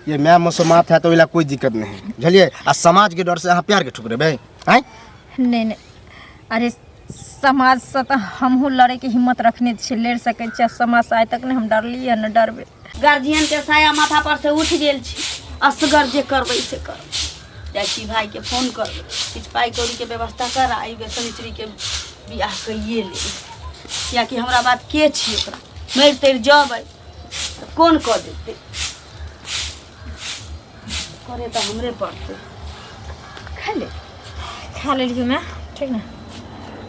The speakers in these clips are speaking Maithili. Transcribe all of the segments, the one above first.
ये माय मसोमात है तो ओहि लए कोई दिक्कत नहीं है बुझलियै। आ समाजके डर से अहाँ प्यारके ठुकरेबै आँय? नहि नहि, अरे समाजसँ तऽ हमहूँ लड़ैके हिम्मत रखने छियै, लड़ि सकै छियै। समाजसँ आइ तक नहि हम डरलियै हँ, नहि डरबै। गार्जियन के साया माथा पर से उठि गेल छै, असगर जे करबै से करबै। जाइ छी भाइके फोन करबै, किछु पाइ कौड़ीके व्यवस्था कर, आ एहि बेर शनिचरीके बियाह कैए लेबै, किएकि हमरा बाद के छी? ओकरा मरि तरि जबै तऽ कोन कऽ देतै? करे तऽ हमरे पड़तै। खा ले। खा लेलियै माय, ठीक ने?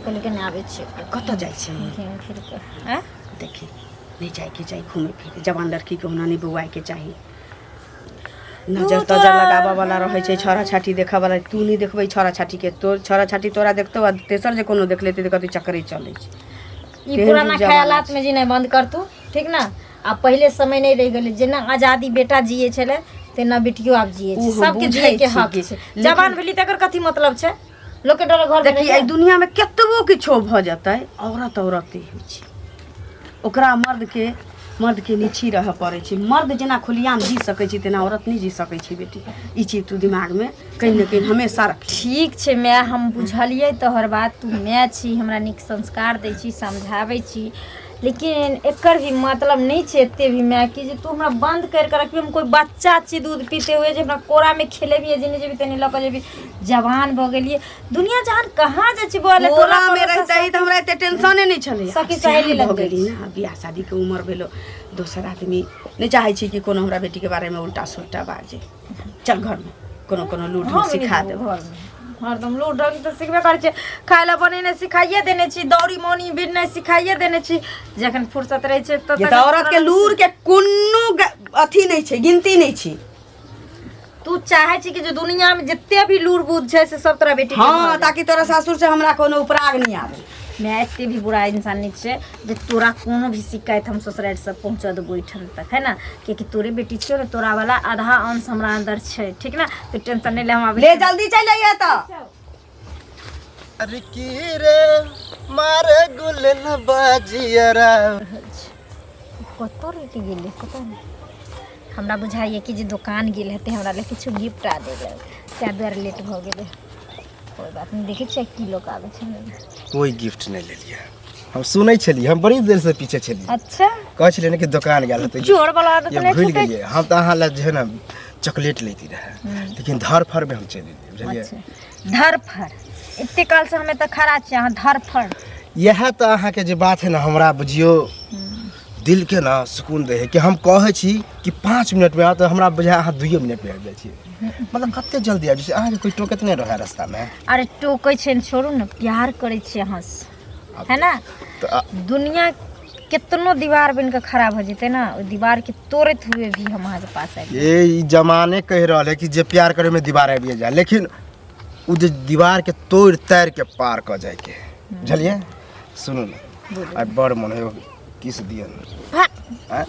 कहलियै कनि आबै छियै। कतऽ जाइ छी? घूमि फिर कऽ। आँय? देखी, नहि जाइके चाही घूमे फिरे। जवान लड़कीके ओना नहि बौआइके चाही। नजर तजर लगाबऽ वाला रहै छै, छौड़ा छाटी देखऽ वाला। तू नहि देखबै छौड़ा छाटीके, तोर छौड़ा छाटी तोरा देखतौ आ तेसर जे कोनो देख लेतै तऽ कहतै चक्करे चलै छै। ई केहन पुराना युग जमाना ख्यालात में जीनाइ बंद कर तू, ठीक ने? आब पहिले समय नहि रहि गेलै। जेना आजादी बेटा जिए छलै, तेना बेटियो आब जिए ओ छै। हम सबके बुझै जिए के छी हक कि, छै। लेकिन- जवान भेली तकर कथी मतलब छै लोकके डर घर में? देखी, एहि दुनियामे कतबो किछो भऽ जेतै, औरत औरते होइ छै। ओकरा मर्दके नीची रहऽ पड़ै छै। मर्द जेना खुलियाम जी सकै छै, तेना औरत नहि जी सकै छै बेटी। ई चीज तू दिमागमे कहीं ने कहीं हमेशा रखी। ठीक छै माय, हम बुझलियै तोहर बात। तू माय छी, हमरा नीक संस्कार दै छी, समझाबै छी, लेकिन एकर भी मतलब नहि छै एते भी माय कि जे तू हमरा बंद करि कऽ रखबी। हम कोइ बच्चा छी दूध पीते हुए जे हमरा कोरामे खेलेबही, जेने जेबी तेने लऽ कऽ जेबी? जवान भऽ गेलियै, दुनिया जहान कहाँ जाइ छी बौआ? टोला में रहते तऽ हमरा एते टेंशने नहि छलै। सखी सहेली लग भऽ गेली ने, बियाह शादीके उमर भेलो, दोसर आदमी नहि चाहै छी कि कोनो हमरा बेटीके बारेमे उल्टा सुल्टा बाजे। चल घरमे, कोनो कोनो लूट हम सिखा नहि देब। घरमे हरदम लूट ढंग तऽ सिखबे करै छै। खाय लए बनेनाइ सिखाइए देने छी, दौरी मौनी बिननाइ सिखाइए देने छी। जखन फुर्सत रहै छै तऽ औरत के लूर के कोनो अथी नहि छै, गिनती नहि छै। तू चाहे छी कि जे दुनिया में जते भी लूर बुध छै से सब तोरा बेटी के हाँ भऽ जाय। ताकि तोरा सासुर से हमरा कोनो उपराग नहीं आवे। मैं एते भी बुरा इंसान नहीं छै जे तोरा कोनो भी शिकायत हम ससुरारि से पहुंचा देबो ओहिठाम तक, है ना? कियाकि तोरे बेटी छियौ ने, तोरा वाला आधा अंश हमरा अंदर छै, ठीक ना? तो टेंशन नहीं ले, हम आबै ले, जल्दी चल जाइए तो। अरे की रे मारे गुलन बाजियरा। कतऽ रुकि गेलै पता नहि। हमरा बुझाइए कि जे दोकान गेल हेतै हमरा लए किछु गिफ्ट आ देबै, ताहि दुआरे लेट भऽ गेलै। कोइ बात नहि, देखै छियै की लोक आबै छै। कोइ गिफ्ट नहि लेलियै। हम सुनै छलियै, हम बड़ी देर से पीछे छलियै। अच्छा। कहै छलियै ने कि दोकान गेल हेतै। चोर वाला आदत ये नहि भूलि छूटै। गेलियै। हम तऽ अहाँ लए जे है ने चॉकलेट लैती रहए, लेकिन धरफड़ में हम चलि एलियै, बुझलियै? अच्छा, धरफड़? एते काल से हम एतऽ खड़ा छी, अहाँ धरफड़? इएह तऽ अहाँके जे बात है ने, हमरा बुझियौ दिलके ने सुकून दै है कि हम कहै छी कि 5 मिनटमे आउ तऽ हमरा बुझाय अहाँ 2 मिनटमे आबि जाइ छियै। मतलब कते जल्दी आबि जाइ छी। अहाँके कोइ टोकैत नहि रहै रास्तामे? अरे टोकै छै ने, छोड़ू ने। प्यार करै छियै अहाँ से, है ना? तऽ दुनिया कितनो दीवार बनि कऽ खड़ा भऽ जेतै ने, ओहि दीवारके तोड़ैत हुए भी हम अहाँके पास आबि ये ई जमाने कहि रहल है कि जे प्यार करे में दीवार आबिए जाए, लेकिन ओ जे दीवार के तोड़ तारि के पार कऽ जाइके है, बुझलियै? सुनू ने, आइ बड़ मन है किस दिअ ने। आँय?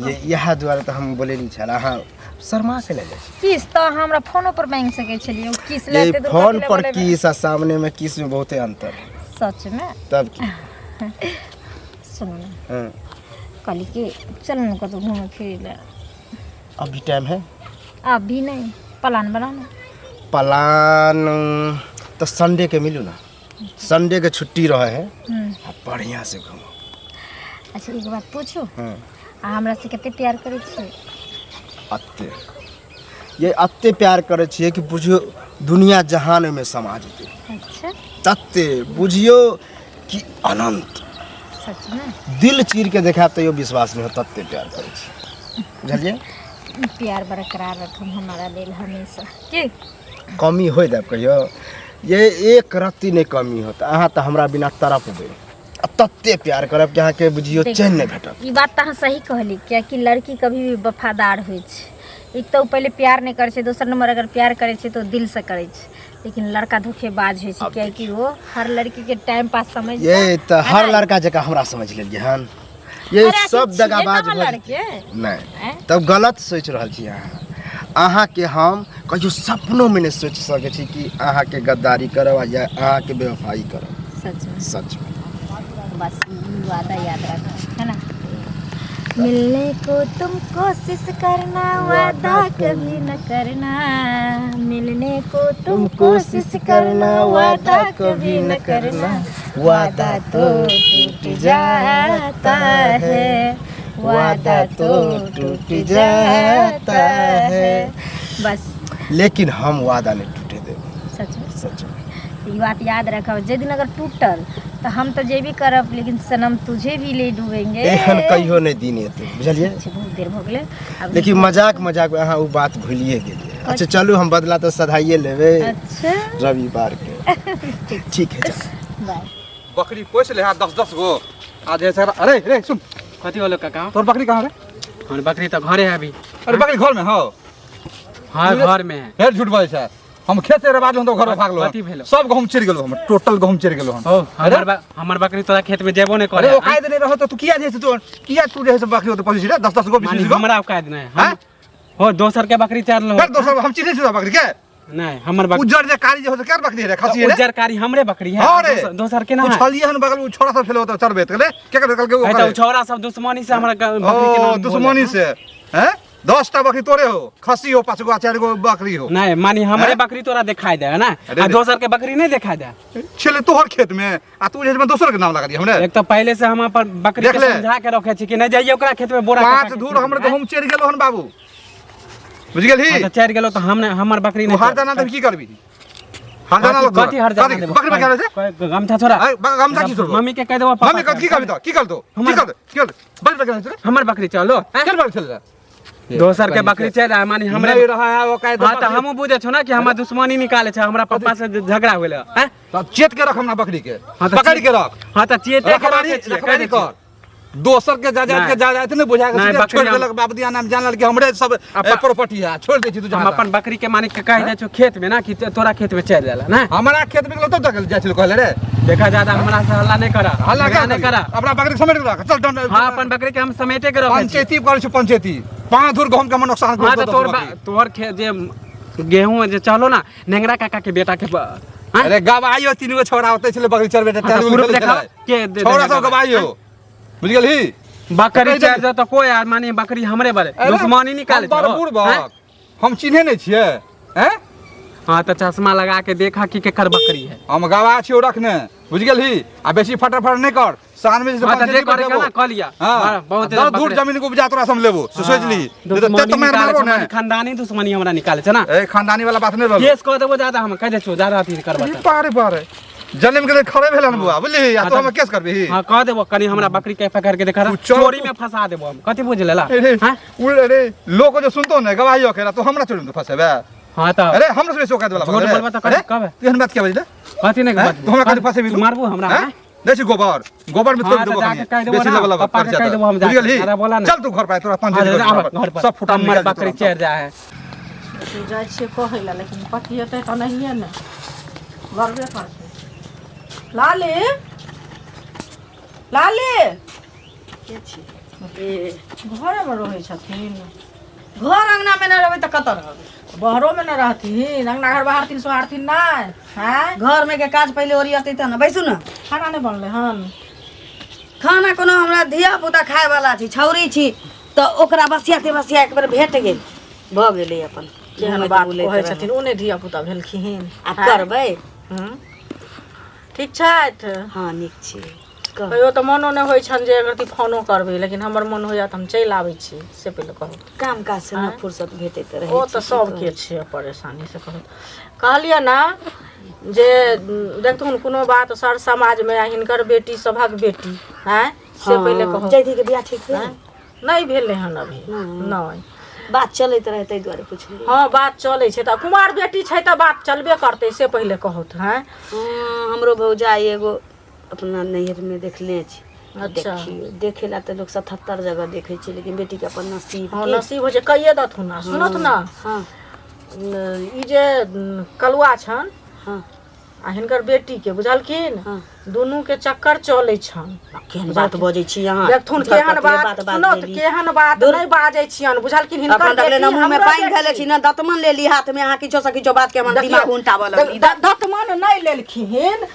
ये इएह दुआरे तऽ हम बोलेली छल, अहाँ शर्मा के ले जाइ छी। किस तऽ अहाँ हमरा फोनो पर मांगि सकै छलियै। ओ किस ये ले एते दूर फोन कथी लए पर बोलेबै? किस आ सामने में किस में बहुते अंतर है। सच में? तब की। सुनू ने। हाँ। कहली कि चलू ने कतहु घूमै फिरै लए। अभी टाइम है? अभी नहीं, प्लान बनाना। प्लान तऽ संडे के मिलू ना, संडे के छुट्टी रहे है। आ बढ़िया से घूमो। अच्छा, एक बात पूछू? हाँ। अहाँ हमरा से कते प्यार करै छियै? अत्ते, ये अत्ते प्यार करै छियै कि बुझियौ दुनिया जहान ओहिमे समा जेतै। अच्छा। तत्ते बुझियौ कि अनंत। सच में? दिल चीर के देखायब तैयो विश्वास नहीं हो, तत्ते प्यार करै छी, बुझलियै? ई प्यार बरकरार रखम हमारा लेल हमेशा की। कमी होइ देब कहियो? ये एक रत्ती नहि कमी होत। अहाँ तऽ हमरा बिना तड़पबै आ तते प्यार करब कि अहाँके बुझियौ चैन नहि भेटत। ई बात तऽ अहाँ सही कहली, कियाकि लड़की कभी भी वफादार होइ छै। एक तऽ ओ पहिले प्यार नहि करै छै, दोसर नंबर अगर प्यार करै छै तऽ ओ दिलसँ करै छै, लेकिन लड़का धोखेबाज होइ छै, कियाकि ओ हर लड़की के टाइम पास समझ। ये तऽ हर लड़का जकाँ हमरा समझ लेलियै हन। ये अरे सब आखिर छियै दगाबाज कहाँ भऽ लड़के? जेतै। नहि। आँय? तब गलत सोचि रहल छी अहाँ। अहाँके हम कहियो सपनोमे नहि सोचि सकै छी कि अहाँके गद्दारी करब या अहाँके बेवफाई करब। सच में? सच में। बस ई वादा याद रखब, है ना? मिलने को तुम कोशिश करना, वादा कभी न करना। मिलने को तुम कोशिश करना, वादा कभी न करना। वादा तो टूट जाता है, वादा तो टूट जाता है। बस। लेकिन हम वादा नहीं टूटे देब। सच में? सच में। ई बात याद रखब, जे दिन अगर टूटल तऽ हम तऽ जेबी करब, लेकिन सनम तुझे भी ले डूबेंगे। एहन कहियो नहि दिन एतै, बुझलियै? अच्छा, बहुत देर भऽ गेलै आब। लेकिन मजाक मजाक अहाँ ओ बात भूलिए गेलियै। अच्छा चलू, हम बदला तऽ सधाइए लेबै। अच्छा। रविवार के। ठीक है, चल। बाय। बकरी पोस ले 10 10 गो आ जे सर। अरे रे सुन। कथी होलो काका? तोर बकरी कहाँ रे? हमर बकरी तऽ घरे है अभी। अरे बकरी घर में हो? हाँ, घर में है। फेर झूठ बजै छै। हम खेत से रबाद तो घर में भागलो। कथी भेलो? सब गहूम चिर गेलो हमर, टोटल गहूम चिर गेलो हम। हो, हमर बकरी तोरा खेत में जेबो नहीं करे। अरे औकात नहीं रहो तो तू किया जे तू किया तू जे बकरी होते पहुंची रे 10 10 गो 20 माने 20 गो। हमरा औकात नहीं। हैं? हो, दोसर के बकरी चर लो। फिर दोसर हम चिन्है छी बकरी के। नहीं, हमर बकरी उज्जर जे कारी जे होते केकर बकरी रे? खसी रे? उज्जर कारी हमरे बकरी है। हाँ रे। दोसर के ना है। उछलिए हन बगल उ छोरा सब खेले होते चरबे गेले केकर के है तो छोरा सब दुश्मनी से हमरा बकरी के ओ नाम बोले। दुश्मनी से हैं? 10 टा बकरी तोरे हो, खसी हो 5 गो 4 गो बकरी हो। नहीं, मानी हमरे हैं? बकरी तोरा दिखाई दे है ना, अरे आ रे। दोसर के बकरी नहीं दिखाई दे। छेले तोहर खेत में आ तू जे दोसर के नाम लगा दिया हमरे। एक तो पहले से हम अपन बकरी देख के ले। समझा के रखे छी कि नहीं जाइए ओकरा खेत में बोरा 5 काटा के धूर खेत हमर में। गहूम चढ़ गेलो हन बाबू, बुझ गेलही? हाँ, तो चढ़ गेलो तो हमने हमर बकरी तू नहीं हर दाना देबी की करबी? हर दाना कथी कथी हर दाना देबो? बकरी बकरी छै? गमछा छोड़ा। अरे, गमछा की छोड़बो? मम्मी के कह देबो, पापा मम्मी के की करबी तो? की करतो? की करतो? की करतो? बकरी बकरी छै? हमर बकरी चलो, हैं? चल बकरी चल जा। दोसर के बकरी चल रहा मानी हमरे नहीं रहा है वो कह दो। हाँ, तो हमहूँ बुझे छो ना कि हमरा दुश्मनी निकाले छै, हमरा पापा से झगड़ा होले हैं। तो चेत के रख हमरा बकरी के। हाँ, तो पकड़ के रख। हाँ, तो चेते के रखवारी रखे छियै, रखवारी कह दै छियै। कर। दोसर के जायदाद के नहीं। जायदाद नहीं बुझा के नहीं, सीधे बकरी छोड़ हम- देलक बाप दिया नाम जानल कि हमरे सब प्रॉपर्टी है, छोड़ दै छी तू हम जहाँ अपन बकरी के मालिक के कह दै छो खेत में ना कि तोरा खेत में चल जाला ना। हमरा खेत में गेलो तब तक जाइ छल कहले रे। देखा ज्यादा हमरा से हल्ला नहीं करा। हल्ला झगड़ा नहीं करा। अपना बकरी के समेट के रख चल डंडा। हाँ, अपन बकरी के हम समेटे के रखे छी। पंचायती करै छी पंचायती, 5 धूर गहूम के हमर नुकसान हाँ, कर तो दो तोर दस बकरी। तोहर खेत जे गेहूं जे चलो ना नेंगरा काका के बेटा के हाँ? अरे गवाइयो 3 गो छोरा होते छले बकरी चरबे हाँ, तो प्रूफ देखाओ के छोरा सब देने गवाइयो, बुझ गेलही? बकरी कहि चल देली। जाओ तो कोई यार मानी बकरी हमरे बारे अरे, दुश्मनी निकाले हम बड़ छो, बूढ़ हैं? बक हम चिन्हे नहीं छियै हैं? हाँ, तो चश्मा लगा के देखा कि केकर बकरी है। हम गवाह छियौ रखने, बुझ गेलही? आ बेसी फटर फटर नहीं कर, साँझ में जे हाँ, तो जे पंचायती करे के बैठेबो। ना कह लिया। हाँ, हाँ, बहुत 10 धूर बकरी- जमीन के उपजा तोरा से हम लेबो, से सोच ली। दुश्मनी नहीं तो ते तो मार निकाले मारबो छौ, ने। माने खानदानी दुश्मनी हमरा निकाले छै ना। ए खानदानी वाला बात नहीं रहलो। केस कह देबो ज्यादा, हम कह दै छियौ ज्यादा अथी करबा ई तऽ। पारे पारे जन्म के खड़े भेलन बुआ, बुझली? आ हाँ, तो तऽ- हम केस करबी। हाँ, कह देबो कनी हमरा बकरी के पकड़ के देखा तू चल, चोरी तू- में फंसा देबो हम, कथी बुझ लेला? अरे हाँ? उड़ अरे लोग जो सुनतो ने गवाही ओकरा तो हमरा चोरी में फंसेबे। हाँ, तऽ अरे हमरा से बेसी औकात वाला झूठ बात रे। बोलबा तऽ अरे, कहबे। तू एहन बात किया बजले? कथी नहीं हैं? बजबो? तू हमरा कथी फंसेबी तू तू? मारबो हमरा, हैं? हैं? दै छी गोबर, गोबर में हाँ, तोड़ तऽ देबो जाके कनी। कहि देबो बेसी ना, लेवल पप्पा के पर कहि देबो हम बुझ जाके। गेलही? अरे बोला ना। चल तू घर पर तोरा हाँ, पंचायती आबऽ करबो। घर पर। सब फुटा हमर निकाल देतौ बकरी तोरा। चढ़ जा है। जाइ छियै कहै लए, लेकिन पतिएतै तऽ नहिए ने, लड़बे करतै। लाली, लाली। के छी? ए, घरेमे रहै छथिन? घर अंगना मे नहि रहबै तऽ कतऽ रहबै? बाहरोमे नहि रहथिन, अंगना घर बाहरथिन सोहारथिन नहि? आँय? घर मे के काज पहिले ओरियतै तऽ ने। बैसू ने। खाना नहि बनलै हन? खाना कोनो हमरा धिया पुता खाय वाला छी, छौरी छी तऽ ओकरा बसियाते बसिया एक बेर भेट गेल, भऽ गेलै अपन। केहन घुमैत बात बुलैत कहै रहल। छथिन, ओ नहि धिया पुता भेलखिन? आब करबै। हूँ। ठीक छथि? हँ, नीक छी। कह। कहियो तऽ मोनो नहि होइ छनि जे एकरती फोनो करबै, लेकिन हमर मोन होइया तऽ हम चलि आबै छी, से पहिले कहू। काम काज से न फुर्सत भेटैत रहै ओ छै, तऽ की सबके छै परेशानी। से कहू, कहलियै ने जे देखथुन कोनो बात सर समाजमे आ हिनकर बेटी सभक बेटी आँय, से कहू। पहिले कहू। चैती के बियाह ठीक भेल? नहि भेलै हन अभी नहि। बात चलैत रहै ताहि दुआरे पुछलियै। हँ, बात चलै छै तऽ कुमार बेटी छै तऽ बात चलबे करतै, से पहिले कहू तऽ। हँ हँ, हमरो भौजाई एगो अपना नैहरमे देखने छी। अच्छा। देखियौ, देखे ला तऽ लोक 77 जगह देखै छै, लेकिन बेटीके अपन नसीब। हँ, के नसीब होइ छै। कहिए देथुन ने, सुनथु ने। हँ। ई जे कलुआ छनि हँ आ हिनकर बेटीके, बुझलखिन? हँ। दुनूके चक्कर चलै छनि। केहन बात बजै छी अहाँ? देखथुन झटपट केहन ले बात, बात सुनत देली। केहन बात नहि बाजै छियनि, बुझलखिन? हिनकर अखन तक ले बेटी न मुँह में हमरो पानि बेटी। धैले छी न दतमन लेली हाथ में, अहाँ किछो से किछो बात के हमर देखियौ, दिमाग उल्टाबऽ लगली। दतमन नहि लेलखिन।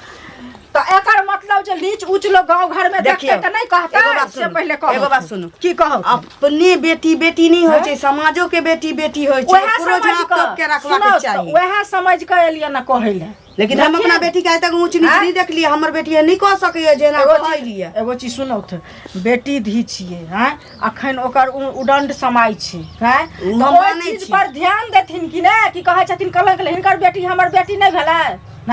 तऽ एकर मतलब जे नीच ऊँच लोग गाँव घर में देखते देखियौ, तऽ नहीं कहते एगो बात से सुनू, पहले कहो एगो बात सुनू। की कहो अपने बेटी बेटी नहीं होइ छै समाजो के बेटी बेटी होइ छै वएह ओकरो समझ झाँप तोप के कऽ रखबाक सुनो चाही वएह समझ कऽ एलियै ना कहै लए लेकिन हम अपना बेटी के आइ तक ऊँच नीच नहीं देखलियै हमर बेटी नहीं कह सकैया जेना एगो कहलियै चीज एगो चीज सुनौ तऽ बेटी धी छियै आँय अखन ओकर उदंड समय छै आँय ओ तऽ हम ओहि मानै चीज छी। पर ध्यान देथिन कि नहि कि कहै छथिन कलंक हिनकर बेटी हमर बेटी नहि भेलै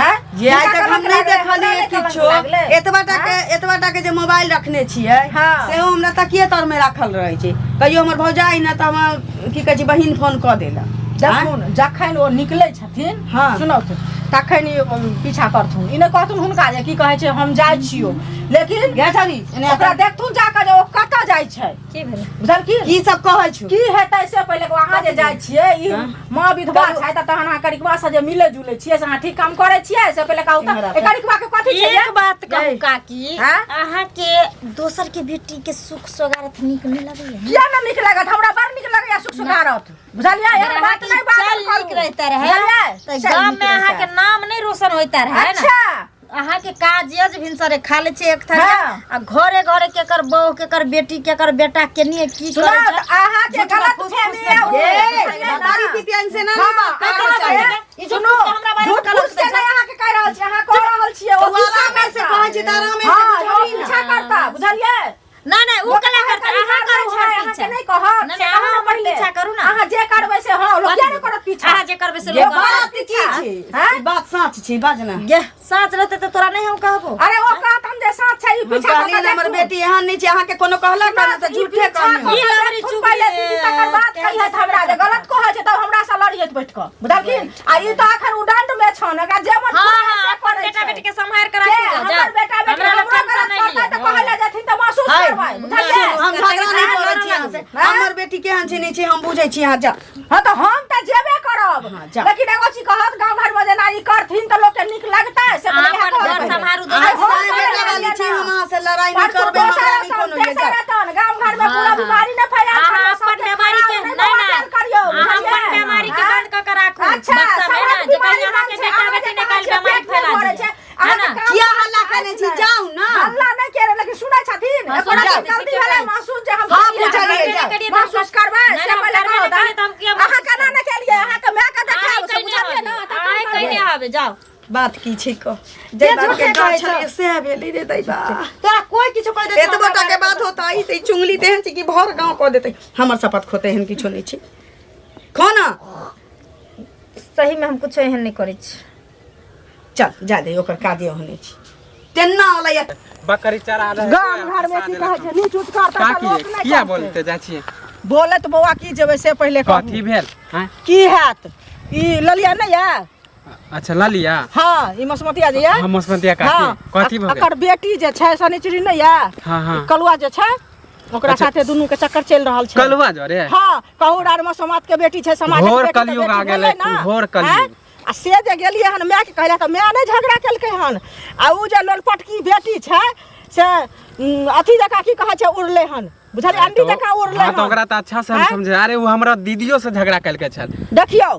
आँय जे आइ हिनका तक हम कलंक नहीं लागलै, हमरा देखलियै नहि कलंक किछो लागलै। एतबा टा के एतबा टा के जे मोबाइल रखने छियै हाँ। सेहो हमरा तकिए तर में राखल रहै छै कहियो हमर भौजाइ ने तऽ हमर की कहै छै बहिन फोन कऽ देलक जखन जखन ओ निकलै छथिन हाँ। सुनौ तऽ तखन ई पीछा करथुन ई नहि कहथुन हुनका जे की कहै छै हम जाइ छियौ लेकिन गे छौरी एने ओकरा देखथुन जाकऽ जे ओ कतऽ जाइ छै की भेलै बुझलखिन की सब कहै छौ की हेतै से पहिले कहू, अहाँ जे जाइ छियै ई माँ विधवा छै तऽ तहन अहाँ करिकबा से जे मिलै जुलै छियै से अहाँ ठीक काम करै छियै से पहिले कहू तऽ ए करिकबा के कथी छै एक बात कहू काकी हाँ? अहाँके दोसर के बेटी के सुख सोगारत नीक नहि लगैया किया ने नीक लागत हमरा बड़ नीक लगैया सुख सुखारत बुझलियै अगर एहन बात अहाँके नहि बाजल चाल करू। नीक रहता रहे बुझलियै तऽ चाल गाम नीक में रहितै। अहाँके नाम नहि रोशन होता रहे ने अच्छा अहाँके काज यऽ जे भिनसरे खा लै छै एक थारी हाँ। आ घरे घरे केकर बहू केकर बेटी केकर बेटा केनिये की सुनो करै छै तऽ अहाँके झूठ गलत फूस फूस फहमी में है ओ, ए, बुझलियै ना? दारू पीतियन से ना हाँ, बात करके अहाँके- चाही। ई झूठ सुनो, फूस के हमरा बारे में झूठ गलत फूस के दै छै। नहि अहाँके कहि रहल छी अहाँ कह रहल छियै ओ तो पीछा आरामे से करता। कहै छी तऽ आरामे से हाँ, ओ बुझबही ना। पीछा करता बुझलियै नहीं नहीं उ कला करता अहाँ करू हमर अहाँके पीछा नहि कहत नहीं, से नहीं, कहू अहाँ ने हमर पहिले। पीछा करू ना। अहाँ जे करबै से हँ लोक किया नहि करत पीछा अहाँ जे करबै से ये लोक करत। बात की छी हैं? ई बात सच छी बाज ना गे साँच रहते तऽ तोरा नहीं हम कहबो अरे ओ कहत हम जे साँच छै ई हम पीछा कऽ कहलियै के ने हमर देखू। बेटी एहन नहि छै अहाँके कोनो कहलक ने तऽ ई झूठे पीछा कहनी कऽ ई के लवरी देखथुन चुगली, पहिले दीदी तकर बाद केहन कहियत छै हमरा जे गलत कहै छै तब हमरा से लड़ियत बैठ कऽ बुझलखिन आ ई तऽ अखन उदंड मे छन एकरा जे मन हाँ फुराय हाँ से अपन करै बेटा छै। बेटी के सम्हार के के राखू हमर जा बेटा बेटी हमरा लग हमरो टेंशन गलत नहीं करतै तऽ लिअ कहै लए जेथिन तऽ महसूस हाय, करबै बुझलियै हम झगड़ा नहि करै छी अहाँ से हैं? हमर बेटी केहन छै नहि छै हम बुझै छी अहाँ जा हाँ तऽ हम तऽ जेबे करब हाँ, जा। लेकिन एगो चीज कहत गाँव घर में जेना ई करथिन तऽ लोक के नीक लगतै से अहाँ पहिले अपन कहत घर पहिले। सम्हारू, आइ दोसर हम अहाँ करबै बेटा वाली छी ना। हम अहाँ से लड़ाई नहि परसू करबै दोसर हमरा नहि एतन, कोनो ये तेसर जा एतन, गाँव घर में हाँ, पूरा हाँ। बीमारी नहि फैलायल अहाँ करियौ, अपन सबके बीमारी के खराब नहि दवा नहि देल करियौ, अहाँ अपन बुझलियै? बीमारी के हाँ? बंद कऽ के राखू अच्छा बक्सा में ना सबक जे बीमारी कहीं अहाँके बंद छै, बेटा अहाँ बेटी जे निकालि कहै छियै, बीमारी पेट नहि फैला भरै दिए छै, है अहाँके ना काम किया हल्ला केने छी जाउ ना हल्ला नहि केने लेकिन सुनै छथिन हाँ, एको सुनै रत्ती छथिन, गलती ठीके भेलै कहै छी। महसूस जे हम हाँ, केलियै। बुझलियै, जाउ। महसूस करबै नहि, से हम पहिले करबे कहू नहि केलियै तऽ हम किया अहाँ महसूस केना नहि केलियै अहाँके माय के देखायब से अहाँ बुझलियै कहिने ने हबे तखन अहाँ कहिने करबै। हबे जाउ बात की छै कह जे के बात के झूठे डर कहै छलै छौ? से भेलै रे दैबा तोरा कोई किछो कहि देतौ एतबो टा के बात होता ई तऽ ई चुंगली तेहन छै कि भर गाँव कऽ देतै हमर शपथ खोते एहन किछो नहि छै खो ना सही में हम कुछो एहन नहि करै छी चल जा दे ओकर काजे ओहने छै तेना वाला या बकरी चरा रहे गाम घर में की कहै छै नीच उच करतै का तऽ लोक किए नहि किया करतै। बोलते जाइ छियै बोलत बौआ की जेबै से पहिले कहू कथी भेल हैं की हैत ई ललिया नहि यऽ अच्छा लऽ लिया हाँ ई मसमतिया जे यऽ हम मसमतिया काकी हाँ कथी भऽ गेल एकर बेटी जे छै शनिचरी नहि यऽ हाँ हाँ कलुआ जे छै ओकरा अच्छा। साथे दुनू के चक्कर चलि रहल छै कलुआ जरे हाँ कहू आर में समाज के बेटी छै समाज घोर कलयुग आ गेलै, घोर कलयुग। आ से जे गेलियै हन मायके कहले तऽ माय नहि झगड़ा केलकै हन आ उ जे लोलपटकी बेटी छै से अथी जकाँ की कहै छै उड़लै हन बुझलियै अंडी जकाँ उड़लै हाँ तो हन ओकरा तऽ अच्छा से हम आँय? समझे अरे वो हमरा दीदियो से झगड़ा केलकै छल देखियौ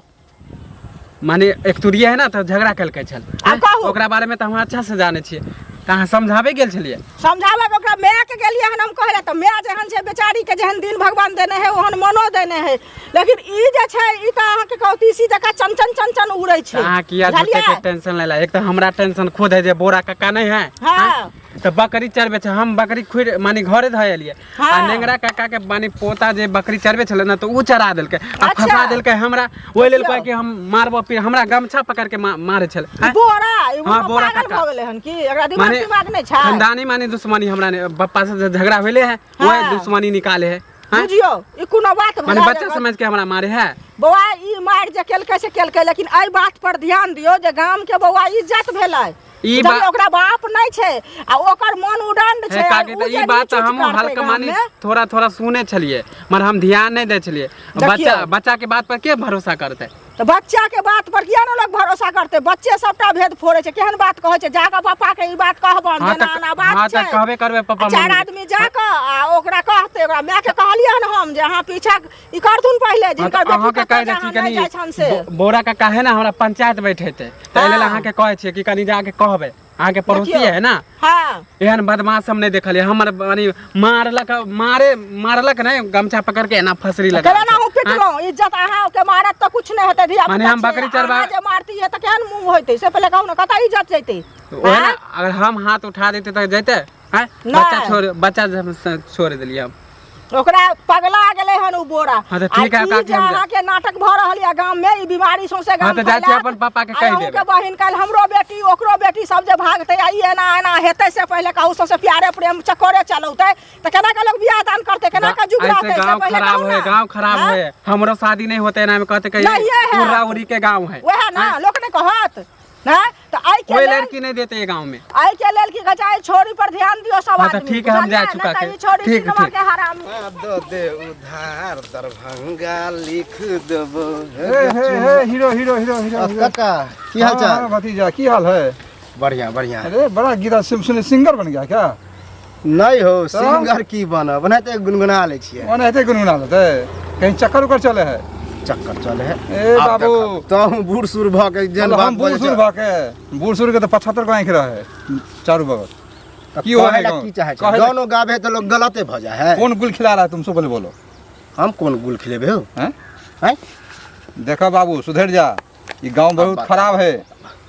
माने एक तुरिये है ना तऽ झगड़ा केलकै छल आब कहू। ओकरा बारे में तऽ हम अच्छा से जानै छियै तऽ अहाँ समझाबै गेल छलियै समझाबै के ओकरा माय के गेलियै हन हम कहै लए तऽ माय जेहन छै बेचारी के जेहन दिन भगवान देने है ओहन मनो देने है लेकिन ई जे छै ई तऽ अहाँके कहू तीसी जकाँ चनचन चनचन उड़ै छै अहाँ किया झूठे के बुझलियै? टेंशन लेला एक तऽ हमरा टेंशन खुद है जे बोरा कक्का नहीं है हाँ। हाँ? तऽ बकरी चरबै छै हम बकरी खुद माने घरे धऽ एलियै हाँ। आ नेंगरा काका के माने पोता जे बकरी चरबै छलै ने तऽ उ चरा देलकै आ अच्छा। फंसा देलकै हमरा ओहि लेल देखियौ। कहै कि हम मारबो फिर हमरा गमछा पकड़ के मारै छलै ई बोरा ई हाँ, बोरा पागल काका। भऽ गेलै हन की एकरा दिमाग माने दिमाग नहि छै खानदानी माने दुश्मनी हमरा ने पप्पा से जे झगड़ा भेले है हाँ। वह दुश्मनी निकाले है हाँ? बुझियौ ई कोनो बात माने भए बच्चा जाय। समझ के हमरा मारे है बौआ ई मारि जे केलकै से केलकै लेकिन एहि बात पर ध्यान दियौ जे गाम के बौआ इज्जत भेलै ई बुझलियै ओकरा बाप नहि छै आ ओकर मन उदंड हे छै आ काकी उ तऽ जे ई बात नीच ऊँच हमहूँ करतै हल्का गाम मानी मे, थोड़ा थोड़ा सुने छलियै मगर हम ध्यान नहि दै छलियै देखियौ। बच्चा बच्चा के बात पर के भरोसा करतै तऽ बच्चा के बात पर किया ने लोग भरोसा करतै बच्चे सबटा भेद फोड़ै छै केहन बात कहै छै जाकऽ पापा के ई बात कहबन हाँ जेना तऽ एना बात हाँ छै तऽ कहबे करबै पप्पा आ चारि मम्मी आदमी जाकऽ आ ओकरा कहतै ओकरा मायके कहलियै हन हम जे अहाँ पीछा ई करथुन पहिले हाँ जिनकर तऽ बेटी अहाँके कतऽ कहि दै जहाँ छी नहि कनि जाइ छनि से बोरा काका है ने हमरा पंचायत बैठेतै ताहि लेल हाँ। अहाँके कहै छियै कि कनि जाके कहबै अहाँके पड़ोसी है ना? हाँ। एहन बदमाश हम नहीं देखलिए। हमर माने मारलक, मारे मारलक नहीं, गमछा पकड़ के एना फसरी लगा। केना ना हम पिटलहुँ इज्जत अहाँ के मारत तऽ कुछ नहीं हेतै धिया। माने हम बकरी चरबा- जे मारती है तऽ केहन मुँह होइतै से पहिले कहू ने, कतऽ इज्जत जैतै? ओहे ना, अगर हम हाथ उठा देते तऽ जैते? हैं? नहि। बच्चा छोड़, बच्चा छोड़ देलिए हम। ओकरा पगला गेलै हन उ बोरा। हाँ तऽ ठीक है, आ ई काकी, जे हम जा- अहाँके नाटक भऽ रहल यऽ गाम में, ई बीमारी सौंसे गाम हाँ तऽ जाइ छी फैलायत। अपन पापा के आ कहि अहूँके देबै। बहिन काल्हि हमरो बेटी ओकरो बेटी सब जे भागतै आ ई एना एना हेतै से पहिले कहू, सौंसे प्यारे प्रेम चक्करे चलौतै तऽ केना के लोक बियाह दान करतै, केना के जुग ऐसे रहतै से गांव पहिले खराब कहू है, ना। गांव खराब हाँ? है। हमरो शादी नहीं होते ना, कहते कहीं नहिये है। उर्रा उरी के गांव है। वएह ना लोक नहि कहत ना तऽ एहि के कोई लेल लड़की नहीं देते ये गांव में। एहि के लेल की कहै छै, एहि छोरी पर ध्यान दियौ सब हाँ तऽ आदमी। ठीक है, हम जा बुझलियै? चुका नहि तऽ के। ई छोरी ठीक, सिनेमा ठीक। के हरामी। दो दे उधार दरभंगा लिख देबो। हे हे हे, hero hero hero hero hero. काका, की हाल हाँ, चाल? हाँ, भतीजा, की हाल है? बढ़िया बढ़िया। अरे बड़ा गीता सुने, सिंगर बन गया क्या? नहीं हो, सिंगर की बनब, ओनाहिते गुनगुना लै छियै। ओनाहिते गुनगुना लेतै? कहीं चक्कर उक्कर चले है? चक्कर चले है। ए आब बाबू। देखब, तहूँ बूढ़ सूढ़ भऽ के जेहन मतलब बात हम बूढ़ बजै सूढ़ छह, भऽ के, बूढ़ सूढ़ के तऽ 75 गो आँखि रहे चारू बगल। तऽ की होय कहै ला गाँव? की चाहै छै? कहै ला- गानो गाबे तऽ लोक गलते भऽ जाइ है। कौन गुल खिला रहा है तुम सब, बोले बोलो। हम कोन गुल खिलेबे हो? हैं? हैं? देखो बाबू, सुधर जा, ये गांव बहुत बात- खराब है,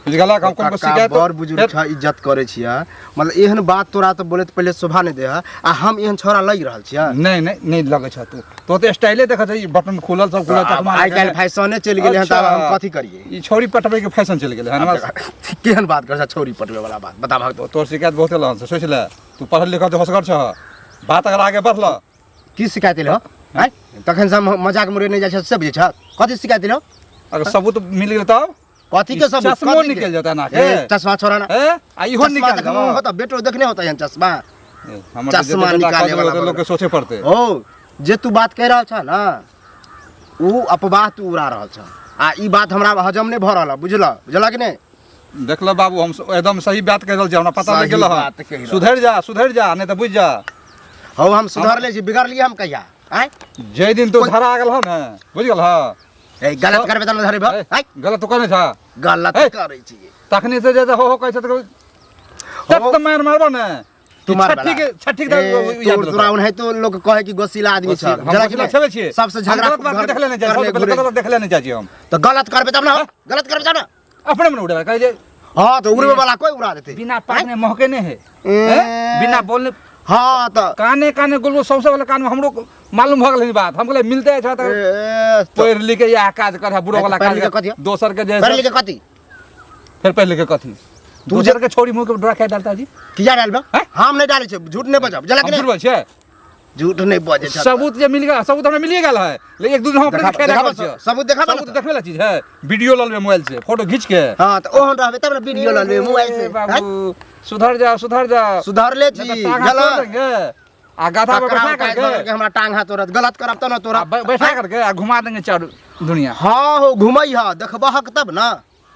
बुझ गेलक? हम कोनो काका, शिकायत बड़ बुजुर्ग छ, इज्जत करै छियै। मतलब एहन बात तोरा तऽ बोले पहिले शोभा नहि दे है, आ हम एहन छोरा लागि रहल छियै? नहीं नहीं नहीं लगै छ। तू तो तऽ स्टाइले देखै छ, ई बटन खुलल सब खुलल चश्मा आइ काल्हि लगेने। फैशने चलि गेलै हन, तऽ आब हम अच्छा। कथी करियै? ई छौरी पटबै के फैशन चलि गेलै हन हमरा। केहन बात करै छ, छौरी पटबै वाला बात बताबह तो। तोर शिकायत बहुत एल हन, से सोच ले। तू पढ़ल लिखल तऽ होशगर छह, बात अगर आगे बढ़ल। की शिकायत एल हो? आँय, तखन से हम मजाक मुड़े नहि जाइ छै से बुझै छ? कथी शिकायत एल हो? अगर सबूत मिल गेल तब कथी के सबूत? चश्मो कथी के? निकलि जेतै एना के। ए, चश्मा छोड़ा ना। ए, आ इहो चश्मा निकाल देखनो देबो। होता, बेटो देखने होता एहन चश्मा। ए, हमर तऽ चश्मा जते बेटा निकाले कऽ वाला देबै, लोक के सोचे पड़तै। ओ जे तू बात कहि रहल छ ना, उ अपवाह तू उड़ा रहल छ, आ ई बात हमरा हजम नहि भऽ रहल है, बुझल? बुझल कि नहि? देखल बाबू, हम एकदम सही बात कहि रहल छी, हमरा पता सही लागि गेल बात हन। कहि रहल। सुधरि जा, सुधरि जा, नहि तऽ बुझि जा। हौ, हम सुधरले छी, बिगड़लियै हम कहिया? आँय? जाहि दिन तू धरा गेल हन ने, बुझि गेल हँ? ए, गलत करबै तब ने धरेबह। ए, आँय? गलत तो करने छह? गलत ए। करै छी। तखनी से जे हो हो कहै छै तऽ तत मार मारबो ने। तू मार छठी के छठी के ए, याद तोर तोरा ओनाहितो लोक कहै कि गोसीला आदमी छ। हम बुझलक कि गोसिला नहि? छेबे छियै। सबसे हम झगड़ा गलत बात के देखले नहि जाइ, करले सबसे पहिले घुरे। गलत देखले नहि जाइ छी हम। तऽ गलत करबै तब ने, गलत करबै तब ने। अपने मन उड़ेबै, कहै जे हाँ तऽ उड़बै वाला कोई उड़ा देतै। बिना पानी महके नहि है। ए। हैं? बिना बोलने। हाँ तऽ काने काने गोलगो सौंसे वाला कान में हमरो मालूम भऽ गेल बात। हम कहलियै मिलते छै तऽ ए, तऽ पढ़ि लिख के इएह काज कर, बुढ़ो वाला पढ़ि काज लिख के कथी? दोसर के जे पढ़ि लिख के कथी? फेर पढ़ि लिख के कथी? तू दोसर के छोड़ी मुँह के डोरा खाइ डालता जी। किया डालबै? हैं? हम नहि डालै छियै, झूठ नहि बजब, बुझलक हम कि झूठ नहि? बोलै छियै? झूठ नहि बजै छै। सबूत जे मिल गेल, सबूत हमरा मिलिए गेल है, लेकिन एक दू दिन हम अपने देखा- खेला देखाबऽ करै छियै। सबूत देखाबऽ ने सबूत तऽ। देखबै ला चीज है, वीडियो लऽ लेबै मोबाइल से फोटो घीच के। हाँ तऽ ओहन रहबै तब ने वीडियो लऽ लेबै मोबाइल से। ए बाबू, सुधर जाओ, सुधर जाओ। सुधरले छी। नहीं तो टांग हाथ बुझलऽ? तोड़ देंगे आ गाधा पर टकराव बैठा काटि करके के हमरा टांग हाथ तोड़त, गलत करब तब ने तोड़ा। आ बैठा करके आ घुमा देंगे चारू दुनिया। हाँ हो, घुमै ह, देखबहक तब ना।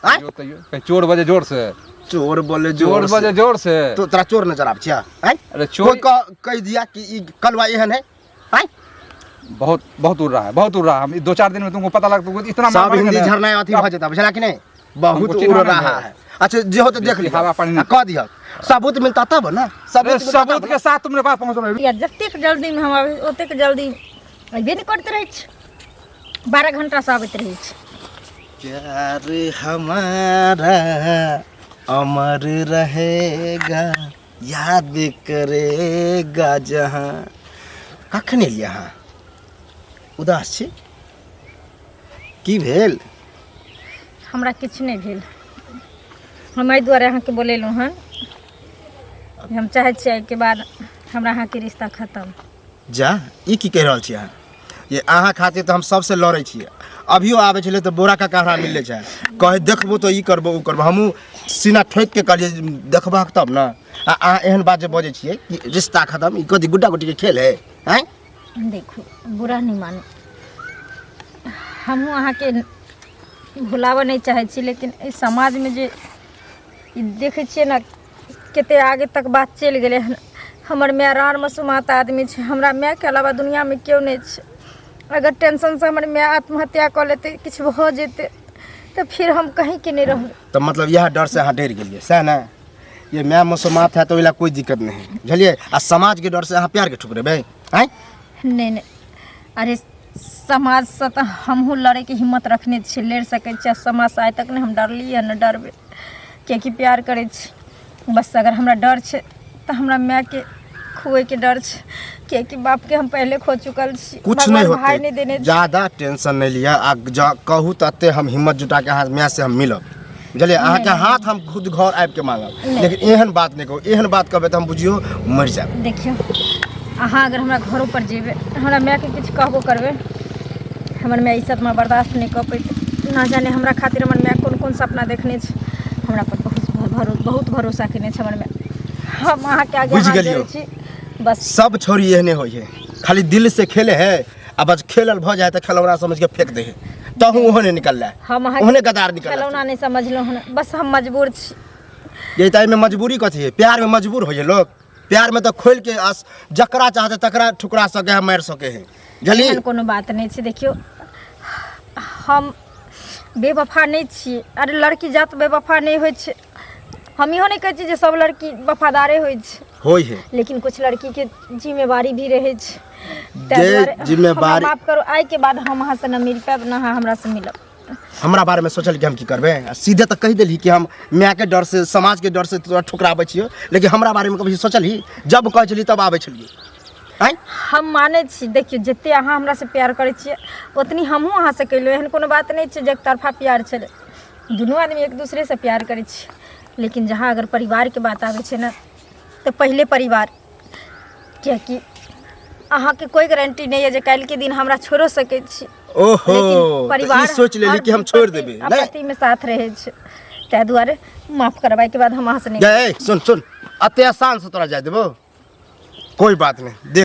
आँय? तैयो तैयो कहीं चोर बजे जोर से। चोर बोले चोर जोर से। बजे जोर से। तो तोरा चोर नजर आबै छै? आँय? अरे चोर कोई कह दिया कि ई कलवा एहन है? आँय? बहुत बहुत उड़ रहा है, बहुत उड़ रहा है। हम दो चार दिन में तुमको पता लग, तुमको इतना सब मार हिंदी मारेंगे ना। झरना अथी भऽ जेतै, बुझला कि नहि? बहुत हमको उड़ चिन्हा नहीं रहा है। है। अच्छा जे हो तो देख बेसी लिह, हवा पानी आ कह दिह, सबूत मिलता तब ना। अरे सबूत मिलता सबूत तब के साथ तुमरे पास पहुंच रहे। या जतेक जल्दीमे हम आबै ओतेक जल्दी अयबे नहि करैत रहै छै, 12 घंटासँ आबैत रहै छै। प्यार हमारा अमर रहेगा, याद करेगा जहाँ। कखन एलियै अहाँ? उदास छी, की भेल? हमरा किछु नहि भेल। हम एहि दुआरे अहाँके बोलेलहुँ हन, हम चाहै छियै एहिके बाद हमरा अहाँके रिश्ता खतम। जा, ई की कहि रहल छी अहाँ? ये अहाँ खातिर तऽ हम सबसँ लड़ै छियै। अभियो आबै छलै तऽ बोरा काका हमरा मिलले छै, कहै देखबो तऽ ई करबो ओ करबो। हमहूँ सीना ठोकि के कहलियै देखबहक तब ने, आ अहाँ एहन बात जे बजै छियै कि रिश्ता खतम, ई कथी गुड्डा गुड्डीके खेल है? आँय? देखू, बुरा नहि मानू, हमहूँ अहाँके भुलाबऽ नहि चाहै छी, लेकिन एहि समाजमे जे ई देखै छियै ने कते आगे तक बात चलि गेलै हन। हमर माय राड़ मसोमात आदमी छै, हमरा मायके अलावा दुनिआँमे केओ नहि छै। अगर टेंशनसँ हमर माय आत्महत्या कऽ लेतै, किछु भऽ जेतै, तऽ फेर हम कहीँके नहि रहबै। तऽ मतलब इएह डरसँ अहाँ डरि गेलियै सएह ने? ये माय मसोमात है तो ओहि लए कोई दिक्कत नहीं है, बुझलियै? आ समाज के डर से अहाँ प्यार के ठुकरेबै आँय? नहि नहि, अरे समाजसँ तऽ हमहूँ लड़ैके हिम्मत रखने छियै, लड़ि सकै छियै। समाजसँ आइ तक नहि हम डरलियै हँ, नहि डरबै, किएकि प्यार करै छी। बस अगर हमरा डर छै तऽ हमरा मायके खोएके डर छै, किएकि बापके हम पहिले खो चुकल छी। कुछ नहीं भगवान भाय होते, नहि देने छै। ज्यादा टेंशन नहीं लिअ। आ जा कहू तऽ एते हम हिम्मत जुटा के अहाँ माय से हम मिलब, बुझलियै? अहाँके हाथ हम खुद घर आबि के मांगब, लेकिन एहन बात नहि कहू। एहन बात कहबै तऽ हम बुझियौ मरि जायब। देखियौ, अहाँ अगर हमरा घरो पर जेबै, हमरा मायके किछु कहबो करबै, हमर माय ई सब हमरा बर्दाश्त नहि कऽ पेतै। ना जाने हमरा खातिर हमर माय कोन कोन सपना देखने छै। हमरा पर बहुत भरोसा केने छै हमर माय। हम अहाँके आगे बुझि हाथ गेलियौ। जोड़ै छी बस। सब छोरी एहने होइ है, खाली दिल से खेले है आ बस खेलल भऽ जाए तऽ खेलौना समझ के फेंक दे है, तहूँ ओहने निकल हम अहाँके ओहने गदार निकल। खेलौना नहि समझलहुँ हन, बस हम मजबूर छी। ये तऽ एहिमे मजबूरी कथी है? प्यार में मजबूर होइ है लोग? प्यार में तऽ खोलि के अस जकरा चाहते तकरा ठुकरा सके है, मारि सके है, बुझलियै? एहन कोनो बात नहि छै। देखियौ, हम बेवफा नहि छी। अरे लड़की जात बेवफा नहि होइ छै। हम इहो नहि कहै छी जे सब लड़की वफादारे होइ छै। होइ है, लेकिन कुछ लड़कीके जिम्मेवारी भी रहै छै। ताहि जे दुआरे हमरा जिम्मेवारी माफ करू, आइके बाद हम अहाँसँ न मिल पायब, न अहाँ हमरासँ मिलब। हमरा बारेमे सोचल कि हम की करबै? आ सीधे तऽ कहि देलही कि हम मायके डर से, समाजके डर से तोरा ठुकराबै छियौ, लेकिन हमरा बारेमे कभी सोचलही? जब कहै छलियै तब आबै छलियै आँय? हम मानै छी। देखियौ, जते अहाँ हमरासँ प्यार करै छियै ओतनी हमहूँ अहाँसँ केलहुँ। एहन कोनो बात नहि छै जे एकतरफा प्यार छलै। दुनू आदमी एक दूसरेसँ प्यार करै छियै, लेकिन जहाँ अगर परिवारके बात आबै छै ने तऽ पहिले परिवार, किएकि अहाँके कोइ गारंटी नहि यऽ जे काल्हिके दिन हमरा छोड़ो सकै छी। ओहो, लेकिन तऽ परिवार ई सोचि लेली हर कि हम छोड़ि विपत्ति देबै नहि? आपत्तिमे साथ रहै छै। ताहि दुआरे माफ करबाके बाद हम अहाँसँ नहि गै, सुन सुन, अते आसान से तोरा जाय देबो? कोई बात नहीं, देख।